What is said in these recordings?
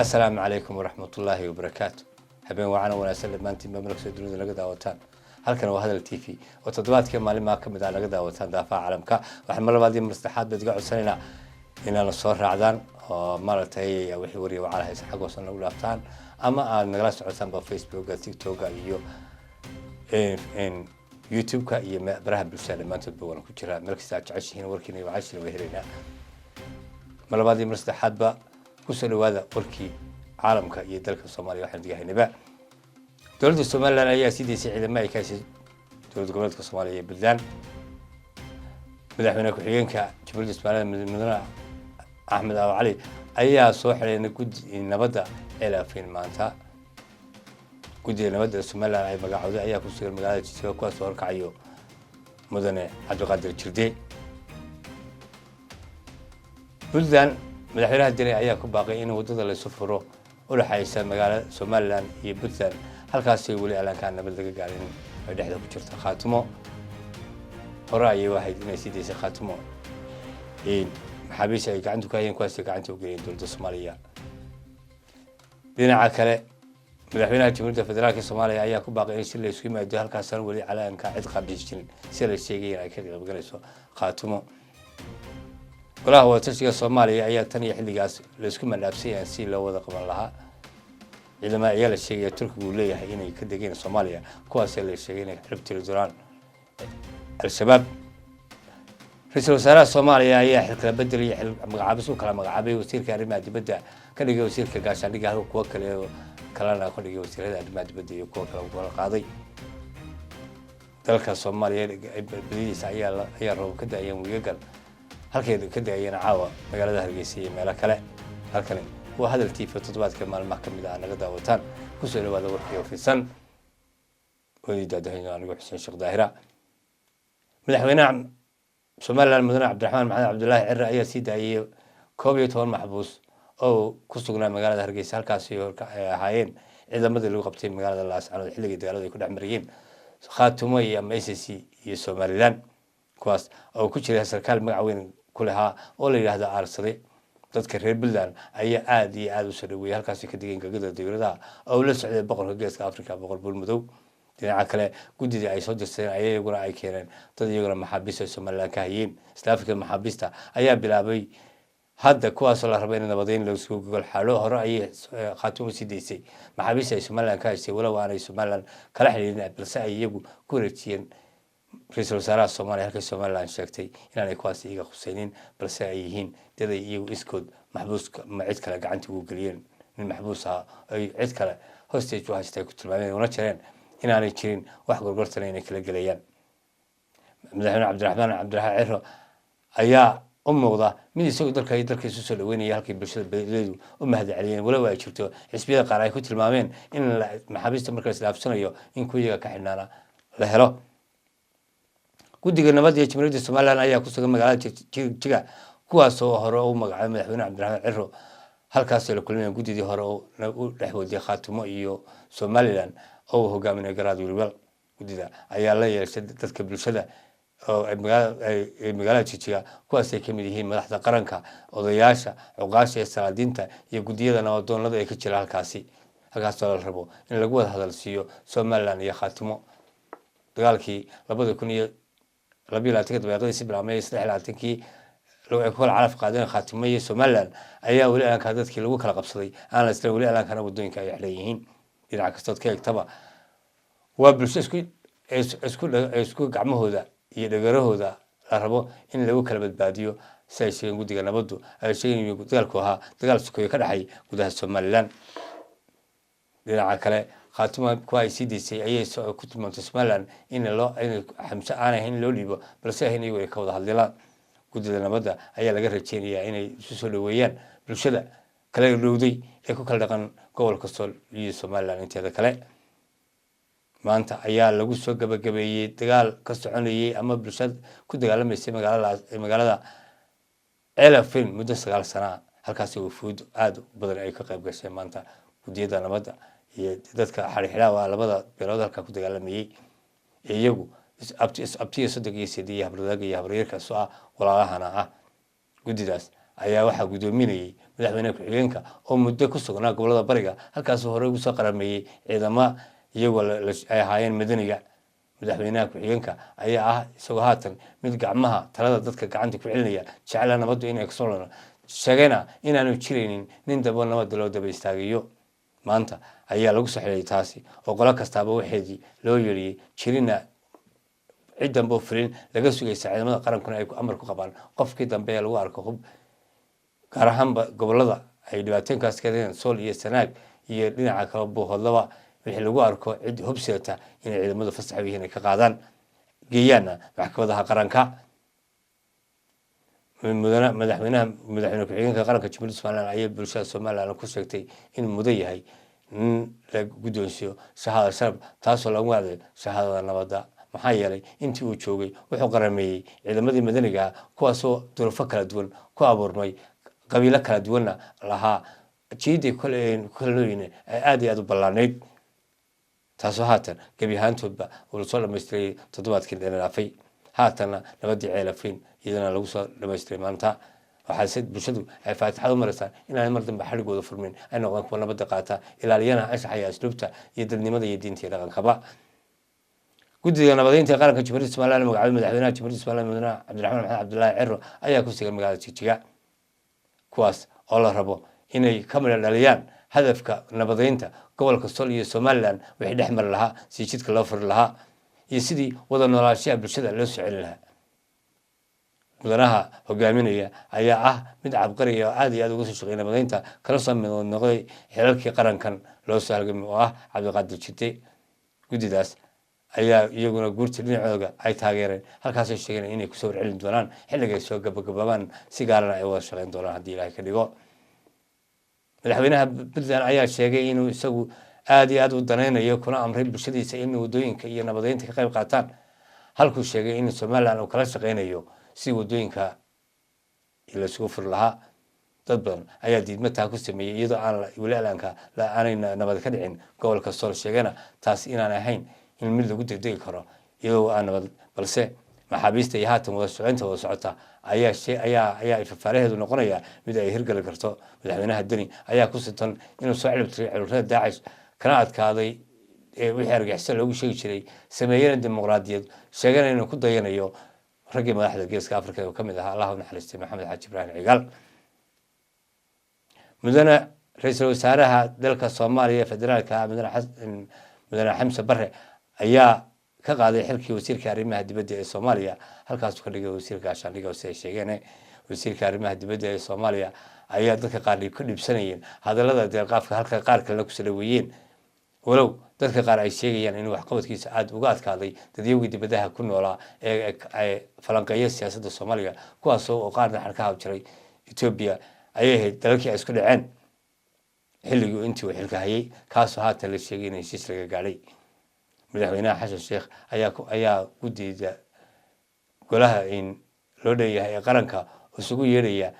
Asalaamu calaykum waraxmatullaahi wabarakaatu. Habeen wacan wanaagsan dhammaantiin baa malagso dunida naga daawataan. Halkan waa Hadal TV oo toddobaadkii maalimaha ka mid ah naga daawataan daafaha caalamka. Waxaan mar labaad iyo mar saddexaad baad iga codsanaynaa inaana soo raacdaan oo maaragtay wixii wariya wacaala haysa xag hoosan nagu dhaaftaan ama aad nagala socotaanba Facebooka, TikToka iyo YouTube-ka iyo baraha bulshada dhammaantoodba waan ku jiraa. Meel kasta aad jeceshihiin warkiina iyo wacashina way helaynaa. Mar labaad iyo mar saddexaadba kusoo dhawaada warkii caalamka iyo dalka Soomaaliya. Waxaan digahaynaba dowladda Somaliland ayaa sii deysay ciidamo ay ka haysay dowlad goboleedka Soomaaliya iyo Puntland. Madaxweyne ku-xigeenka Jamhuuriyadda Somaliland, mudane Axmed Aw Cali, ayaa soo xiray guddi nabadda Ceelafeyn maanta. Guddiga nabadda Somaliland ay magacowday ayaa ku sugan magaalada Jijiro, kuwaasoo horkacayo mudane Cabdiqaadir Jirde. Puntland, madaxweynaha Deni ayaa ku baaqay in waddada laysu furo u dhexaysa magaalada Somaliland iyo Puntland, halkaasay weli alaankaan nabad laga gaarin ay dhexda ku jirta Khaatimo. Hore ayay ahayd inay sii daysay Khaatimo maxaabiisha ay gacanta ku hayeen, kuwaasay gacanta u geliyeen dowladda Soomaaliya. Dhinaca kale, madaxweynaha Jamhuuriyadda Federaalka Soomaaliya ayaa ku baaqay in si la isku yimaado, halkaasaan weli calaanka cid qaabishi jirin si la sheegay in ay ka qaybgalayso Khaatimo. Golaha wadatashiga Soomaaliya ayaa tan iyo xilligaas laisku mandhaafsan yahay si loo wada qaban lahaa. Ciidamada ayaa la sheegaya Turkigu uu leeyahay inay ka degeen Soomaaliya, kuwaasee la sheegay inay xirib tiri doonaan Al-Shabaab. Ra-iisul wasaaraha Soomaaliya ayaa xil kala bedel iyo xil magacaabis u kala magacaabay wasiirka arrimaha dibadda, ka dhigay wasiirka gaashaandhigga, halka kuwo kale kalena ka dhigay wasiirada arrimaha dibadda iyo kuwo kale kala qaaday. Dalka Soomaaliya badidiisa ayaa roob ka da-ayeen wiigagan, halkay ka da-ayeen caawa magaalada Hargeysa iyo meelo kale. Halkani waa Hadal TV, toddobaadka maalmaha ka mid ah naga daawataan. Kusoo dhawaada warkii oo fidsan oodii daadahayno, anigu Xuseen Sheekh Daahira. Madaxweynaha Somaliland, mudane Cabdiraxmaan Maxamed Cabdulaahi Cire, ayaa sii daayay 11 maxbuus oo ku sugnaa magaalada Hargeysa, halkaasi ay ahaayeen ciidamadii lagu qabtay magaalada Laascanood xilligii dagaaladu ay ku dhex mariyeen Khaatumo iyo ama SSC iyo Somaliland, kuwaas oo ku jiray sarkaal magac weyn ku lahaa oo la yidhaahdo Aarsade. Dadka reer Puntland ayaa aada iyo aada usoo dhaweeyay, halkaasi ka degeen gagada dowladaha oo la socday boqorka Geeska Africa, Boqor Buurmadow. Dhinaca kale, guddidii ay soo dirsadeen ayaa iyaguna ay keeneen dad iyaguna maxaabiista ay Somaliland ka hayeen. Isla Afrika maxaabiista ayaa bilaabay hadda, kuwaasoo la raba in nabadeyn lasoo gogol xaalo. Hore ayay Khaatumo sii daysay maxaabiista ay Somaliland ka haysay, walow aanay Somaliland kala xidhiirin, balse ay iyagu ku wareejiyeen ra-iisul wasaaraha Soomaaliya, halkay Somaliland sheegtay inaanay kuwaas iyaga khuseynin, balse ay yihiin dad ay iyagu iskood maxbuuska ma cid kale gacanta ugu geliyeen. Nin maxbuus ah ay cid kale hostage u haystay ku tilmaameen, una jireen inaanay jirin wax gorgortana inay kala gelayaan. Madaxweyne Cabdiraxmaan Cabdiraxmaan Ciro ayaa u muuqda mid isagu dalka iyo dalka isu soo dhaweynaya, halkay bulshada beledu u mahad celiyeen, walow ay jirto xisbiyada qaar ay ku tilmaameen in maxaabiista marka la isdhaafsanayo in kuwiyaga ka xidhnaana la helo. Guddiga nabadda iyo Jamhuuriyadda Somaliland ayaa ku sugan magaalada Jigjiga, kuwaasoo hore u magacaabay madaxweyne Cabdiraxmaan Ciro, halkaasoo la kulmayeen guddidii hore u dhex wadiyay Khaatumo iyo Somaliland oo uu hogaaminay Garaad Wilwal. Guddida ayaa la yeeshay dadka bulshada oo magaalada Jijiga, kuwaasay kamid yihiin madaxda qaranka, odayaasha, cuqaasha iyo salaadiinta iyo guddiyada nabadoonada ee ka jira halkaasi, halkaasoo la rabo in lagu wada hadal siiyo Somaliland iyo Khaatimo. Dagaalkii 2022-ka dabeeqadiisi bilaabmay, 23-kii ay ku kala calaf qaadeen Khaatimo iyo Somaliland, ayaa weli alaankaa dadkii lagu kala qabsaday aan la isla weli alaankana waddooyinka ay xidhan yihiin. Dhinac kastood ka eegtaba waa bulsho isku gacmahooda iyo dhagarahooda la rabo in lagu kala badbaadiyo, si ay sheegeen guddiga nabaddu, ay sheegeen in dagaalku ahaa dagaal sukeeyo ka dhexay gudaha Somaliland. Dhinaca kale, Khaatuma kuwa ay sii daysay ayay ku tilmaamtay Somaliland in loo in xamse aan ahayn in loo dhiibo, balse ahayn iyagu ay ka wada hadlilaan. Guddida nabadda ayaa laga rajeynayaa inay isu soo dhaweeyaan bulshada kala dhowday ee ku kala dhaqan gobolka Sool iyo Somaliland inteeda kale. Maanta ayaa lagu soo gabagabeeyey dagaal ka soconayay ama bulshada ku dagaalamaysay magaalada Ceelafeyn muddo 9 sana ah, halkaasi wufuud aada u badan ay ka qayb gashay maanta. Guddiyada nabadda iyo dadka xarixidhaha waa labada beelood halkaa ku dagaalamayey ee iyagu abtiyo, soddon iyo sedi iyo habradaga iyo habaryarka isu ah, walaalahana ah. Guddidaas Ayaa waxaa guddoominayay madaxweyne ku-xigeenka oo muddo ku sugnaa gobolada bariga, halkaasuu horey ugu soo qarameeyey ciidamo iyagoo ay ahaayeen madaniga. Madaxweynaha ku-xigeenka ayaa ah isagoo haatan mid gacmaha talada dadka gacanta ku celinaya, jecla nabaddu inay kasoo lano, sheegayna inaanu jiraynin nin dabo nabadda loo daba istaagayo. Maanta ayaa lagu soo xidhay taasi oo qolo kastaaba waxeedii loo yeedhiyey, jirina cid dambe oo fulin laga sugaysa. Ciidamada qarankuna ay amar ku qabaan qofkii dambe ee lagu arko hub, gaar ahaanba gobolada ay dhibaatooyinkaas ka Sool iyo Sanaag iyo dhinaca kale Buuhoodlaba, wixii lagu arko cid hub sidata inay ciidamadu fasax yihiin ay ka qaadaan, geeyaanna maxkamadaha qaranka. Mudane madaxweynaha, madaxweyne ku-xigeenka qaranka Jamhuuriyadda Somaliland ayaa bulshada Somaliland ku sheegtay inuu mudan yahay in la guddoonsiiyo shahaada sharaf, taasoo lagu wacday shahaadada nabadda, maxaa yeelay intii uu joogay wuxuu qarameeyey ciidamadii madaniga ah, kuwaasoo duruufo kala duwan ku abuurmay, qabiilo kala duwanna lahaa, jiiday kale ku kala nooyiin ay aada iyo aada u ballaanayd, taasoo haatan gebi ahaantoodba uu lasoo dhamaystiray toddobaadkii dhaafay. Haatanna nabadii Ceelafayn iyadana lagu soo dhamaystiray maanta. Waxaase bulshadu ay faatixada u maraysaa inaanay mar dambe xadhigooda furmin, ay noqdaan kuwa nabadda qaata, ilaaliyana anshaxa iyo asluubta iyo dadnimada iyo diinta iyo dhaqankaba. Guddiga nabadeynta ee qaranka Jamhuuriyadda Somaliland magacaabay madaxweynaha Jamhuuriyadda Somaliland, mudane Cabdiraxmaan Maxamed Cabdullaahi Ciro, ayaa ku sugan magaalada Jigjiga, kuwaas oo la rabo inay ka midho dhaliyaan hadafka nabadeynta gobolka Sool iyo Somaliland, wixii dhex mari lahaa, sidii jidka loo furi lahaa iyo sidii wada noolaanshaha bulshada loo soo celin lahaa. Mudanaha hogaaminaya ayaa ah mid cabqariya oo aad iyo aad uga soo shaqeeyay nabadeynta, kala soo mid noqday xilalkii qarankan loo soo halgamay, oo ah Cabdiqaadir Jide. Guddidaas ayaa iyaguna guurta dhinacooda ay taageereen, halkaasay sheegeen inay kusoo warcelin doonaan xilliga ay soo gabagabaabaan, si gaarana ay wada shaqeyn doonaan haddii Ilaahay ka dhigo. Madaxweynaha Puntland ayaa sheegay inuu isagu aada iyo aada u danaynayo, kuna amray bulshadiisa in wadooyinka iyo nabadeynta ka qayb qaataan, halkuu sheegay in Somaliland uu kala shaqeynayo si wadooyinka laisugu furi lahaa. Dad badan ayaa diidmo taa ku sameeyey, iyadoo aan weli alaanka aanay nabad ka dhicin gobolka Sool, sheegana taas inaan ahayn in mid lagu degdegi karo iyadoo aan nabad. Balse maxaabiista iyo haatan wada shaqeynta wada socota ayaa fafaaraheedu noqonaya mid ay hirgeli karto. Madaxweynaha Deni ayaa ku sintan inuu soo ciribtiray cudurrada Daacish, kana adkaaday wixii argixisa loogu sheegi jiray, sameeyena dimuqraadiyad, sheegana inuu ku dayanayo raggii madaxda Geeska Africa oo kamid ahaa, Allah u naxariistay, Maxamed Xaaji Ibraahim Cigaal. Mudane ra-iisul wasaaraha dalka Soomaaliya federaalka, mudane Xamse Bare, ayaa ka qaaday xilkii wasiirka arrimaha dibadda ee Soomaaliya, halkaasuu ka dhigay wasiirka gaashaandhigga. Si ay sheegeen, wasiirka arrimaha dibadda ee Soomaaliya ayaa dadka qaar ka dhibsanayeen hadallada deelqaafka, halka qaar kalena kusoo dhaweeyeen, walow dadka qaar ay sheegayaan inuu waxqabadkiisa aada uga adkaaday dadyowgii dibadaha ku noolaa ee falanqeeya siyaasadda Soomaaliya, kuwaasoo oo qaarna xarkaha jiray. Etoobiya ayay ahayd dalalkii ay isku dhaceen xilligii intii uu xilka hayay, kaasoo haatan la sheegay in heshiis laga gaadhay. Madaxweynaha Xasan Sheekh ayaa guddida golaha in loo dhanyahay ee qaranka isugu yeedhaya,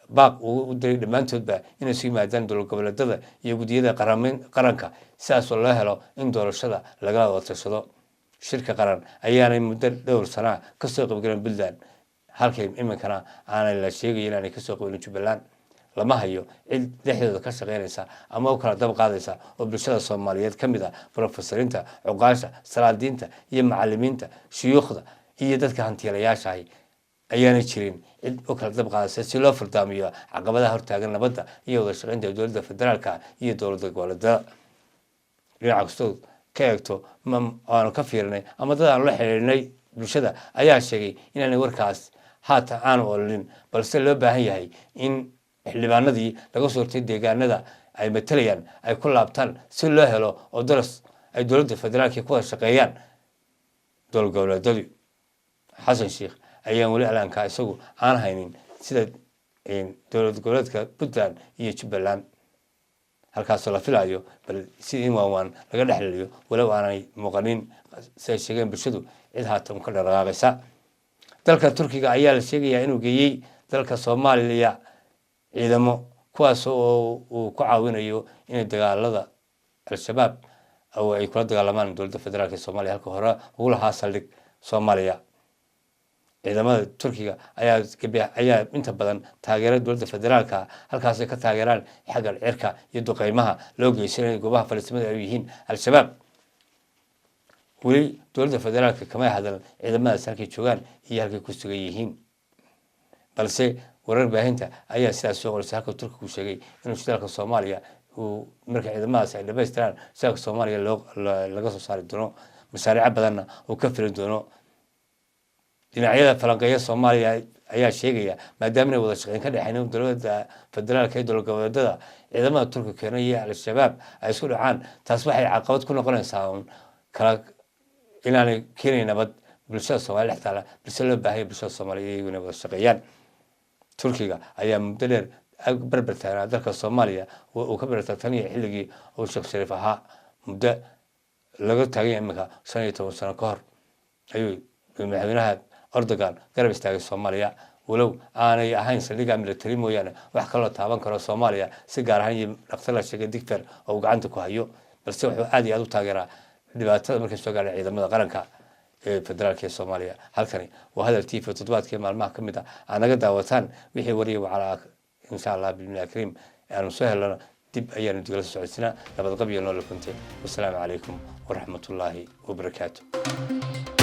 baaq uu u diray dhammaantoodba inay isu yimaadaan dowlad goboleedada iyo guddiyada qaranka, sidaasoo loo helo in doorashada lagala wada tashado. Shirka qaran ayaanay muddo dhowr sanaa kasoo qaybgaleen Puntland, halkay iminkana aanay la sheegayo inaanay kasoo qaybgelin Jubbaland. Lama hayo cid dhexdooda ka shaqeynaysa ama u kala dab qaadaysa oo bulshada Soomaaliyeed ka mid ah, profesoriinta, cuqaasha, salaadiinta iyo macalimiinta, shuyuukhda iyo dadka hantiilayaashahay ayaanay jirin cid u kala dab qaadaysa si loo furdaamiyo caqabadaha hortaagan nabadda iyo wada shaqeynta dowladda federaalka iyo dowladda goboleedada. Dhinaca kastoo ka eegto ma aanu ka fiirinay ama dad aanu la xiriirnay bulshada ayaa sheegay inaanay warkaas haatan aanu ololin, balse loo baahan yahay in xildhibaanadii laga soo hortay deegaanada ay matalayaan ay ku laabtaan, si loo helo oo daras ay dowladda federaalka ku wada shaqeeyaan dowlad goboleedadu. Xasan Sheikh ayaan weli alaanka isagu aan haynin sida dowlad goboleedka Puntland iyo Jubbaland, halkaasoo la filayo bal si in waanwaan laga dhexleliyo, walow aanay muuqanin, siay sheegeen bulshadu, cid haatan ka dhaqaaqaysa. Dalka Turkiga ayaa la sheegayaa inuu geeyey dalka Soomaaliya ciidamo, kuwaas oo uu ku caawinayo inay dagaalada Al-Shabaab oo ay kula dagaalamaan dowladda federaalk ee Soomaaliya, halka hore ugu lahaa saldhig Soomaaliya. Ciidamada Turkiga ayaa inta badan taageera dowladda federaalka, halkaasay ka taageeraan xagga cirka iyo duqeymaha loo geysanayo goobaha faliistimada ay yihiin Al-Shabaab. Weli dowladda federaalka kamay hadal ciidamadaas halkay joogaan iyo halkay ku sugan yihiin, balse warar baahinta ayaa sidaas soo qorisay, halka Turkigu sheegay inuu shidaalka Soomaaliya uu marka ciidamadaas ay dhamaystiraan shidaalka Soomaaliya loo laga soo saari doono, mashaariico badanna uu ka filin doono. Dhinacyada falanqeeya Soomaaliya ayaa sheegaya, maadaama inay wada shaqeyn ka dhexeyn dowladda federaalka iyo dowlad goboleedada, ciidamada Turkiga keenay iyo Al-Shabaab ay isku dhacaan, taas waxay caqabad ku noqonaysaa un kala inaanay keenayn nabad bulshada Soomaliya dhex taala, balse loo baahanya bulshada Soomaaliya iyagu inay wada shaqeeyaan. Turkiga ayaa muddo dheer berber taagnaa dalka Soomaaliya, uu ka berbertaa tan iyo xilligii uu Sheekh Shariif ahaa, muddo laga taaganya iminka 15 sano ka hor ayuu madaxweynaha Erdogan garab istaagay Soomaaliya, walow aanay ahayn saldhigga military mooyaane wax kaloo taaban karo Soomaaliya si gaar ahaan iyo dhaktar la sheegay Digfer oo uu gacanta ku hayo, balse wuxuu aad iyo aad u taageeraa dhibaatada markay soo gaadhay ciidamada qaranka ee federaalka ee Soomaaliya. Halkani waa Hadal TV, toddobaadkii maalmaha ka mid ah aad naga daawataan. Wixii wariya wacalaa, insha Allah bismillahi kariim aanu soo helano, dib ayaanu digala soo socodsinaa. Nabadqab iyo nool kuntay. Wasalaamu calaykum waraxmatullaahi wabarakaatu.